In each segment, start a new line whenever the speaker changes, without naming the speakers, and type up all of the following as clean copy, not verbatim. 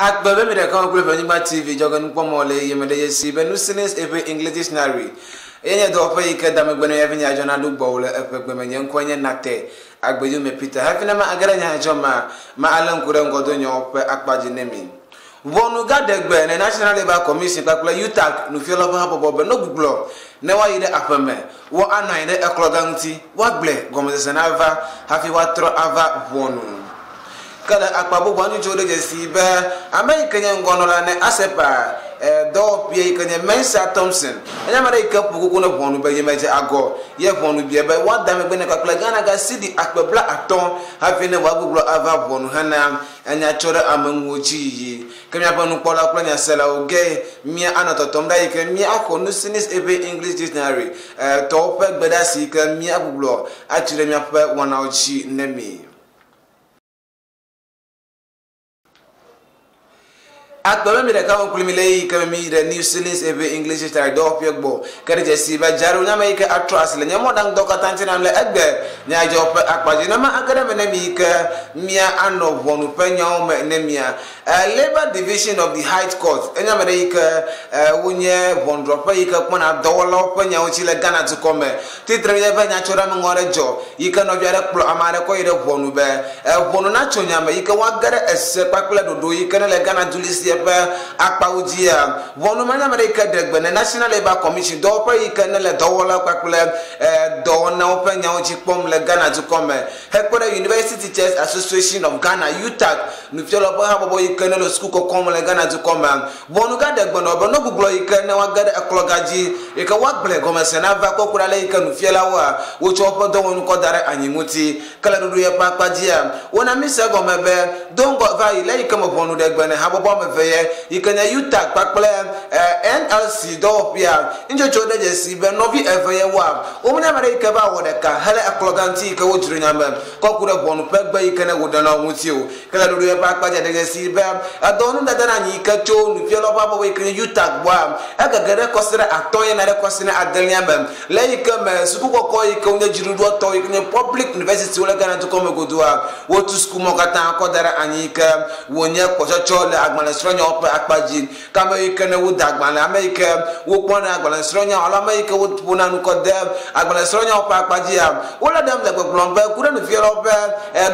Akpe be mi ɖeka kple Ʋenyigba TV dzɔge nukpɔmɔ le yiyim ɖe dzesi be Nusinis eƒe English Dictionary eye nye dɔwɔƒe yi ke da megbe ne hafi nya dzɔ naɖo gbɔwò le eƒe gbe me. Nye ŋkɔe nye Nate Agbedome Peter. Hafi ne ma age ɖe nya dzɔ mea, ma alé ŋku ɖe ŋgɔdonyawo ƒe akpa dzi ne mi. Ʋɔnu gaɖe gbe ne National Labour Commission kpakple UTAG nufialawo ƒe habɔbɔ be no gbuglɔ ne woayi ɖe aƒeme, woa anɔ anyi ɖe ekplɔga ŋuti, woagblɔe gɔmesese nava hafi woatrɔ ava ʋɔnu. Ke le akpa bubua ŋutsu ɖe dzesi be ame yi ke nye ŋgɔnɔla ne ASEPA dɔwɔƒea yi ke nye Mensah Thompson enye ame aɖe yi ke ƒo koko ne ʋɔnu be yemedze agɔ ye ʋɔnu bia be woada megbe nɛ kpakple Ghana ga cedi akpe bla atɔ hafi ne wòagbuglɔ ava ʋɔnu hena enya tsɔ ɖe ame ŋuwo dzi yiyi. Ke míaƒe nukpɔlawo kple nyaselawo ge mía anɔ tɔtɔm ɖa yi ke mía axɔ nusi eƒe English Dictionary tɔwo ƒe gbedeasi yi ke mía gbuglɔ atsi ɖe míaƒe wɔnawo dzi ne mi. Akpe be mi ɖeka me kpli mi le yi ke mi yi ɖe New Ceilings eƒe English Dictionary dɔwɔƒea gbɔ. Ke ɖe dzesi be Jaro nye ame yi ke atrɔ asi le nye mɔɖaŋudɔ katã ŋuti nam le egbe nyadzɔ ƒe akpa dzi. Nema age ɖe eme ne mi yi ke mia anɔ ʋɔnu ƒe nyawo me ne mia. Labour Division of the High Court enye ame ɖe yi ke wonye ʋɔnudrɔ̃ƒe yi ke kpɔna dɔwɔlawo ƒe nyawo dzi le Ghana dukɔ me. Titre nye be nyatsɔɖeameŋu aɖe dzɔ yi ke nɔvi aɖe kplɔ ame aɖe kɔ yi ɖe ʋɔnu be ʋɔnu natso nya me yi ke woage ɖe ese kpakple ɖoɖo yi ke nele Ghana dulisia ƒe akpawo dzia. Ʋɔnu ma nye ame ɖe yi ke ɖe gbe ne National Labour Commission dɔwɔƒe yi ke nele dɔwɔlawo kpakple dɔwɔnawo ƒe nyawo dzi kpɔm le Ghana dukɔ me hekpe ɖe University Teachers Association of Ghana, UTAG, nufialawo ƒe habɔbɔ yi ke nele suku kɔkɔm le Ghana dukɔ mea. Ʋɔnu gaɖe gbe nɔ be no gbuglɔ yi ke ne woage ɖe ekplɔga dzi yi ke woagblɔe gɔmese nava kɔ ku ɖe ale yi ke nufialawoa wotsɔ woƒe dɔwɔnu kɔ da ɖe anyi ŋuti. Ke le ɖoɖo ye ƒe akpa dzia, wona mise egɔme be do ŋgɔ va yi le yi ke me ʋɔnu ɖe gbe ne habɔbɔ ame eve ye yi ke nye UTAG kpakple NLC dɔwɔƒea. Nutsotso ɖe dzesi be nɔvi eve ye woa womenye ame ɖe yi ke va wɔ ɖeka hele ekplɔga ŋuti yi ke wodzro nya me kɔ ku ɖe ʋɔnu ƒe gbe yi ke ne woɖe nɔ ŋuti o. Ke le ɖoɖo eƒe akpa dzi ɖe dzesi be edɔ nudada na anyi yi ke tso nufialawo ƒe habɔbɔ yi ke nye UTAG gbɔa, egege ɖe kɔsiɖa atɔ̃ yina ɖe kɔsiɖa adelia me le eyi ke me suku kɔkɔ yi ke wonye dziɖuɖua tɔwo yi ke nye public university wo le Ghana dukɔ me godoa, wotu sukumɔwo katã kɔ da ɖe anyi yi ke wonye kpɔtsɔtsɔ le agbalẽsrɔ̃nyawo ƒe akpa dzi. Ke ame yi ke ne woda agbalẽ, ame yi ke wokpɔna agbalẽsrɔ̃nyawo alo ame yi ke woƒona nu kɔ de agbalẽsrɔ̃nyawo ƒe akpa dzia, wole ɖem le gbɔgblɔm be ku ɖe nufialawo ƒe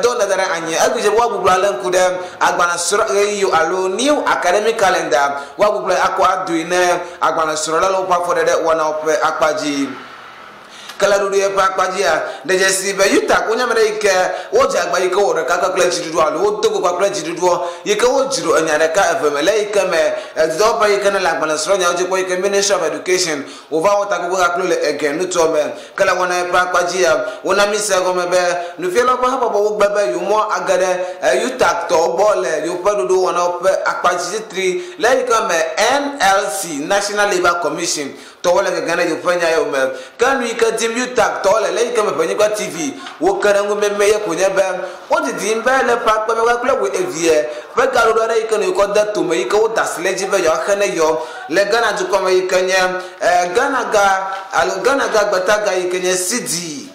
dɔ dada ɖe anyi. Egblɔe be woagbugbɔ alé ŋku ɖe agbalẽsrɔ̃ɣeyiɣi alo New Academic Calendar, woagbugbɔe akɔ adoe ne agbalẽsrɔ̃la le woƒe afɔɖeɖe wɔnawo ƒe akpa dzi. Ke le ɖoɖoe ƒe akpa dzia, de dzesii be Yuta ko nye ame ɖe yi ke wodze agba yi ke wɔ ɖeka kpakple dziɖuɖua alo wodo go kpakple dziɖuɖuɔ yi ke wodzro enya ɖeka eve me le yi ke me dɔwɔƒe yi ke nele agbalẽsrɔ̃nyawo dzi kpɔ yi ke Ministry of Education wova wɔ takpekpe kakpli le Ege nutoa me. Ke le wɔna ƒe akpa dzia, wona míse egɔme be nufialawo ƒe habɔbɔwo gbe be yewomɔ age ɖe UTAG tɔwo gbɔ le yewoƒe ɖoɖowɔnawo ƒe akpa dzi titri le yi ke me NLC, National Labour Commission, Tɔwo le gege ɖe yewoƒe nya yawo me. Ke nu yi ke dim UTAG tɔwo le le yi ke me Ʋenyigba TV wo ke ɖe eŋu meme ye ko nye be, wo didim be le ƒe akpe me kple wuievie ƒe gaɖoɖo aɖe yi ke ne wokɔ de tome yi ke woda asi le edzi be yewoaxe ne yewo le Ghana dukɔ me yi ke nye Ghana ga alo Ghana ga gbetaga yi ke nye cedi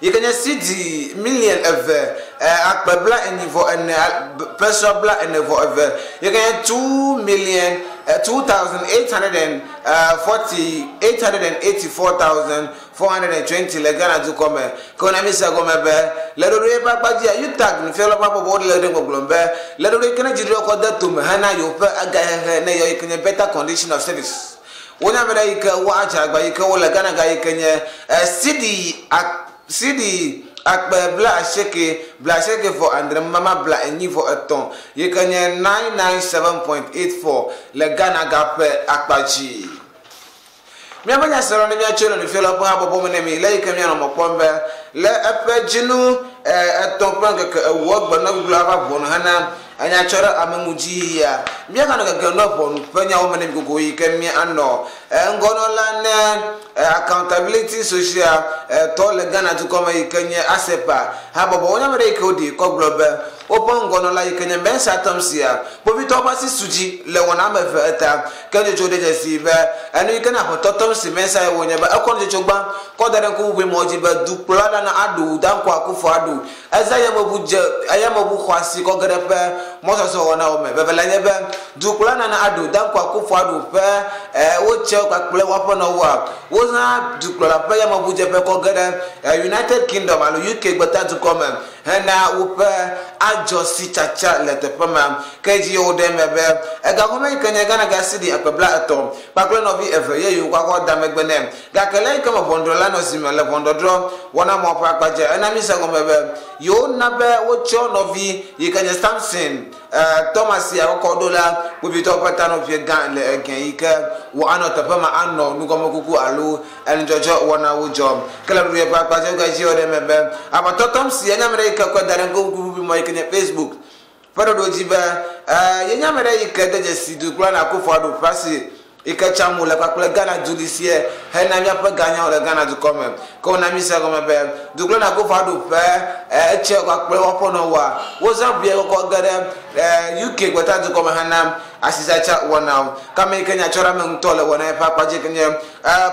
yi ke nye cedi miliɔn eve akpe 44 pesɔ 44 yi ke nye 2 million 2 thousand 840 884,420 le Ghana dukɔ me. Ke wona mi se gɔme be le ɖoɖo ye ƒe akpa dzia, UTAG nufialawo ƒe habɔbɔwo le ɖe gbɔgblɔm be le ɖoɖo yi ke ne dziɖuɖua kɔ de tome hena yewoƒe egahehe ne yewo yi ke nye better condition of service. Wonya ame ɖe yi ke woadze agba yi ke wole Ghana ga yi ke nye cedi cedi akpe 88 mama 43 yi ke nye 997.84 le Ghana ga ƒe akpa dzi. Míaƒe nyaselawo ne míatso le nufialawo ƒe habɔbɔ me ne mi le yi ke míanɔ mɔ kpɔm be le eƒe dzinu etɔ̃ ƒe ŋkeke ewoa gbe ne guglu ava ʋɔnu hena enya tsɔ ɖe ame ŋu dzi yia Míaganɔ gegem ɖe ʋɔnu ƒe nyawo me ne mi gogo yi ke míanɔ ŋgɔnɔla ne Accountability Social tɔ le Ghana dukɔ me yi ke nye ASEPA habɔbɔ. Wonye ame ɖe yi ke woɖi kɔ gblɔ be woƒe ŋgɔnɔla yi ke nye Mensah Thompson kpovitɔwo ƒe asi su dzi le wɔna ame eve eta. Ke nutsotso ɖe dzesi be enu yi ke na Aƒetɔ Thompson Mensah ye wònye be ekɔ nutsotso gbã kɔ da ɖe ŋkuʋuʋui mɔ dzi be dukplɔla nana aɖu Dankwa Akufo Addo Ezã yameʋu dze yameʋu xɔasi kɔ ge ɖe eƒe mɔzɔzɔ wɔnawo me. Vevelae nye be dukplɔla Nana Addo Dankwa Akufo Addo ƒe wotsewo kpakple woaƒe nɔwoa, wozã dukplɔla ƒe yameʋudzeƒe kɔ ge ɖe United Kingdom alo UK gbetadukɔ me hena woƒe adzɔsitsatsa le teƒe ma. Ke edzi ye woɖe eme be egahome yi ke nye Ghana ga cedi akpe blaetɔ̃ kpakple nɔvi eve ye yewoakɔ da megbe nɛ. Gake le eyi ke me ʋɔnudrɔ̃la nɔ zi me le ʋɔnudɔdrɔ̃ wɔnamɔa ƒe akpa dzi, ena míese egɔme be yewona be wotsɔ nɔvi yi ke nye Samson Thomas sia kɔkɔ ɖo la kpovitɔwo ƒe tanɔƒe gã le egɛ yi ke wòanɔ teƒe ma anɔ nugɔmekuku alo enudzɔdzɔ wɔnawo dzɔm. Ke le ɖoɖoe ƒe akpa dzi wogaedzi wɔ ɖe eme be Aʋatɔ Thompson nye ame ɖe yi ke kɔe da ɖe ŋkuʋuʋumɔ yi ke nye Facebook ƒe ɖoɖo dzi be yenye ame ɖe yi ke de dzesi dukplɔla Akufo Addo ƒe asi yi ke tsam wòle kpakple Ghana duɖisie hena míaƒe ganyawo le Ghana dukɔ me. Ke wona míse egɔme be dukplɔla Akufo Addo ƒe etsɛ kpakple woaƒe nɔwoa, wozã ʋuia kɔkɔ ge ɖe UK gbeta dukɔ me hena asitsatsa wɔnawo. Ke ame yi ke nya tsɔ ɖe ame ŋutɔ le wɔna eƒe akpa dzi ke nye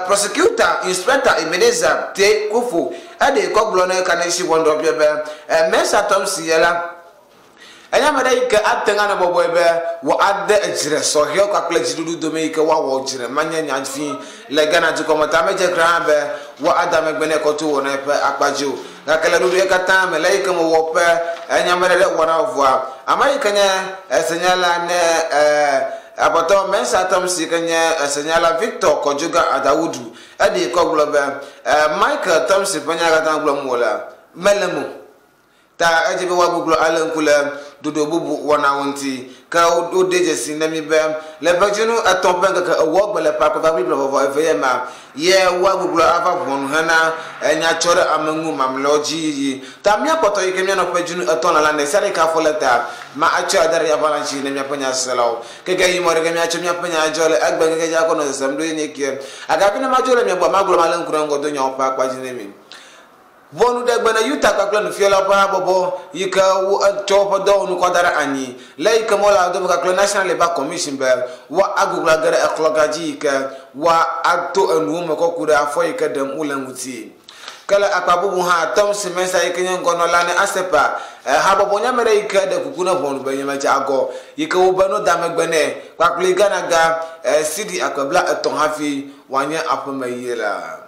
Prosecutor Inspector Ebenezer Tey Kuffo. Eɖee kɔ gblɔ ne Kaneshie ʋɔnudrɔ̃ƒea be Mensah Thompson ye la, Enye ame ɖe yi ke ate ŋu anɔ bɔbɔe be wòade dzre sɔhɛwo kpakple dziɖuɖu dome yi ke woawɔ dzre manye nya vi le Ghana dukɔ me ta. Medze kura hã be woada megbe nɛ kɔto wɔna eƒe akpa dzi o. Gake le ɖoɖoe katã me, le eyi ke mewɔ ƒe nyameɖeɖe wɔna vɔa, ame yi ke nye senyala ne Aƒetɔ Mensah Thompson yi ke nye senyala Victor Kɔdzoga Adawudu eɖee kɔ gblɔ be Michael Thompson ƒe nya katã gblɔm wòle mele eme o. Ta edze be woagbuglɔ alé ŋku le ɖoɖo bubu wɔnawo ŋuti. Ke wode dzesi na mí be le ƒedzinu etɔ̃ ƒe ŋkeke ewoa gbe le ƒe akpe ʋaʋli blaeve vɔ eve ye mea, ye woagbuglɔ ava ʋɔnu hena nya tsɔ ɖe ame ŋu mamlɛawo dzi yiyi. Ta míakpɔtɔ yi ke míanɔ ƒedzinu etɔ̃ lalam ɖesiaɖe ke afɔ le ta ma atsɔe ada ɖe míaƒe alã dzi ne míaƒe nyaselawo. Keke yi mɔ ɖeke míatsɔ míaƒe nya adzɔ le egbe ŋkeke dzi akɔ nɔ sesem ɖo ye nye ke. Agafi ne madzo le mia gbɔa, magblɔ malé ŋku ɖe ŋgɔdonyawo ƒe akpa dzi ne mi. Ʋɔnu ɖe gbe na Yuta kpakple nufialawo ƒe habɔbɔ yi ke wotsɔ woƒe dɔwɔnu kɔ da ɖe anyi le yi ke mɔlawo dome kpakple National Labour Commission be woagbugbɔ age ɖe ekplɔ̃ga dzi yi ke woato enuwo me kɔ ku ɖe afɔ yi ke ɖem wole ŋuti. Ke le akpa bubu hã, Thompson Mensah yi ke nye ŋgɔnɔla ne ASEPA, habɔbɔ nyame ɖe yi ke ɖe kuku ne ʋɔnu be nyemedze agɔ yi ke wobe no da megbe nɛ kpakple Ghana ga cedi akpe blaetɔ̃ hafi wòanye aƒeme yie la.